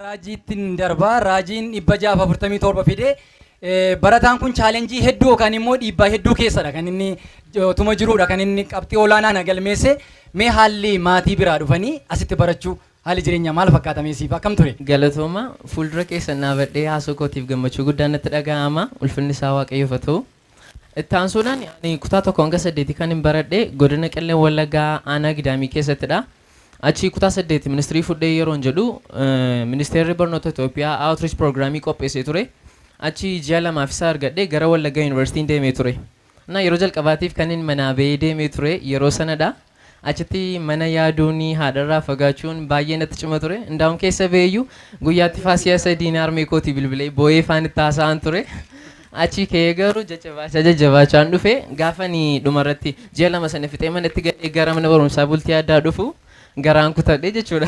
Raajiittiin darbaa raajiin 647 fidee barataan kun challenge hedduu yookaan immoo dhiibbaa hedduu keessadha kan inni otuma jiruudha kan inni qabxii olaanaa galmeesse. Mee haalli maatii biraa dhufanii asitti barachuu haalli jireenyaa maal fakkaata siif akkam ture? Galatooma fuuldura keessan dhaabadhee haasoo kootiif gammachuu guddaan natti dhaga'ama. Ulfinni isaa Waaqayyoof haa ta'u. Itti aansuudhaan ani kutaa 1 hanga 8 kan hin baradhe godina Qellem Wallaggaa aanaa Gidaamii keessattidha. Achi kutaa 8 ministirii fudhee yeroon jedhu ministeerri barnoota Itoophiyaa outreach programii qopheessee ture. Achi ji'a 2 isaa argadhe gara Wallaggaa Yuunivarsiitiin deemee ture. Na yeroo jalqabaatiif kan inni manaa ba'ee deemee ture yeroo sanadha. Achitti mana yaaduun haadharraa fagaachuun baay'ee natti cima ture. Ndaa'uun keessa ba'eeyyuu guyyaatti faasiyaa 3 harmee kootii bilbilee boo'ee faan itti haasa'an ture. Achi ka'ee garuu jajjabaachaan dhufe gaafa ni dhumarratti ji'a 2 sana fixee manatti galee gara mana barumsaa bultii addaa dhufu garaan kutadhe jechuudha.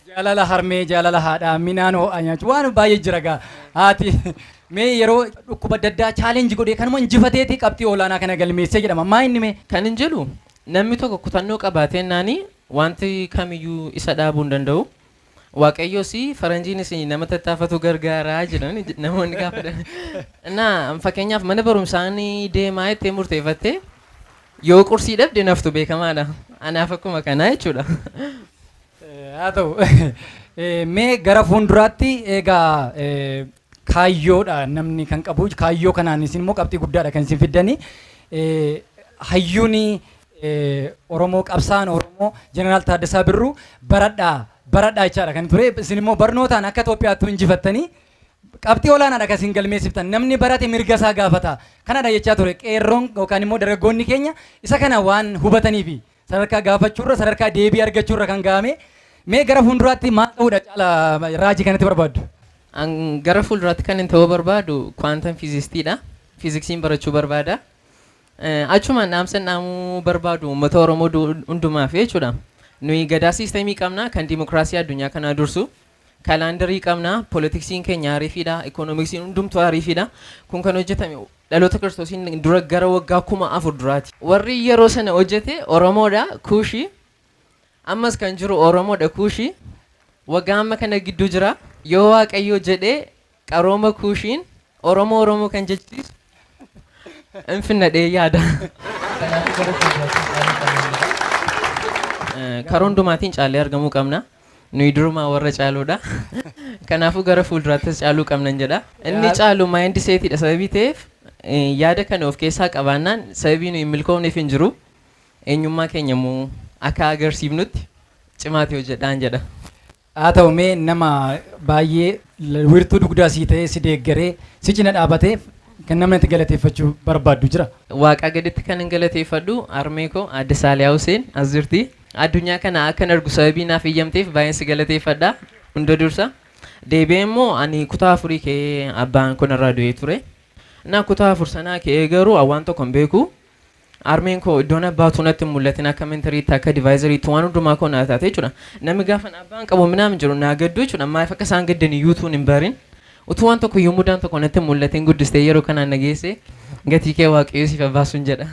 Jaalala harmee jaalala haadhaa minaan ho'a nyaachuu waan baay'ee jira gaa haati mee yeroo dhukkuba adda addaa challenge godhee kanuma injifateeti qabxii olaanaa kana galmeessee jedhama. Maa inni mee? Kan hin jedhu namni tokko kutannoo qabaatee naani wanti kamiyyuu isa dhaabuu hin danda'u. Waaqayyoos faranjiinis nama tattaafatu gargaaraa jedhan namoonni gaafatan. Na fakkeenyaaf mana barumsaan deemaa jettee murteeffattee yoo qursii dhabde naftu beekamaadha. Anaaf akkuma kanaa jechuudha. Haa ta'u mee gara fuulduraatti egaa kaayyoodha namni kan qabu kaayyoo kanaan isin immoo qabxii guddaadha kan isin fiddanii hayyuun Oromoo qabsaan Oromoo Jeneraal Taaddasaa Birruu baradhaa baradhaa jechaadha kan ture isin immoo barnootaan akka Itoophiyaatti injifattanii qabxii olaanaadha kan isin galmeessiftan namni barate mirga isaa gaafata kanadha jechaa ture qeerroon yookaan immoo dargaggoonni keenya isa kana waan hubataniifi sadarkaa gaafachuurra sadarkaa deebii argachuurra kan ga'ame mee gara fuulduraatti maal ta'uudha caala raajii kanatti barbaaddu? Gara fuulduraatti kan hin ta'uu barbaadu quantum fiizistiidha. Fiiziksiin barachuu barbaada. Achumaan dhaamsa dhaamuu barbaadu uummata Oromoo hundumaaf jechuudha. Nuyi gadaa siistemii qabna kan dimokiraasii addunyaa kanaa dursu. Kaalaandarii qabna, poolitiksiin keenya ariifiidha, ikoonomiksiin hundumtuu ariifiidha. Kun kan hojjetame dhaloota Kiristoosiin dura gara waggaa 4000 duraati. Warri yeroo sana hojjete Oromoodha, Kuushii. Ammas kan jiru Oromoodha, Kuushii. Waggaa amma kana gidduu jira. Yoo Waaqayyo jedhee qarooma Kuushiin Oromoo Oromoo kan jechisiisu infinnadhee yaada. Karaa hundumaatiin caalee argamuu qabna. Nuyi durumaa warra caaluudha. Kanaafuu gara fuulduraattis caaluu qabnan jedha. Inni caalu maayindi seetiidha sababii ta'eef yaada kana of keessaa qabaannaan sababii nuyi milkoomneef hin jiru. Eenyummaa keenya immoo akka agarsiifnutti cimaatee hojjedhaan jedha. Haa ta'u mee nama baay'ee wiirtuu dugdaa sii ta'ee si deeggaree si cina dhaabatee kan namni itti galateeffachuu barbaaddu jira. Waaqa gaditti kan hin galateeffadhu harmee koo Aadde Saaliyaa Huseen as jirti. Addunyaa kana akkan argu sababii naaf eeyyamteef baay'een si galateeffadha. Hunda dursa. Deebi'ee immoo ani kutaa 4 ka'ee abbaan kun irraa du'ee ture. Na kutaa 4 sanaa ka'ee garuu waan tokko hin beeku. Harmeen koo iddoon abbaatu natti hin mul'atin akka mentariitti akka divaayizariitti waan hundumaa koo naa taate jechuudha. Namni gaafa abbaan qabu minaan jiru naa gaddu jechuudha. Maaliif akka isaan gaddan iyyuu utuu hin barin. Utuu waan tokko iyyuu mudaan tokko natti hin mul'atin guddistee yeroo kanaan na geesse gatii kee Waaqayyo siif haa baasuun jedha.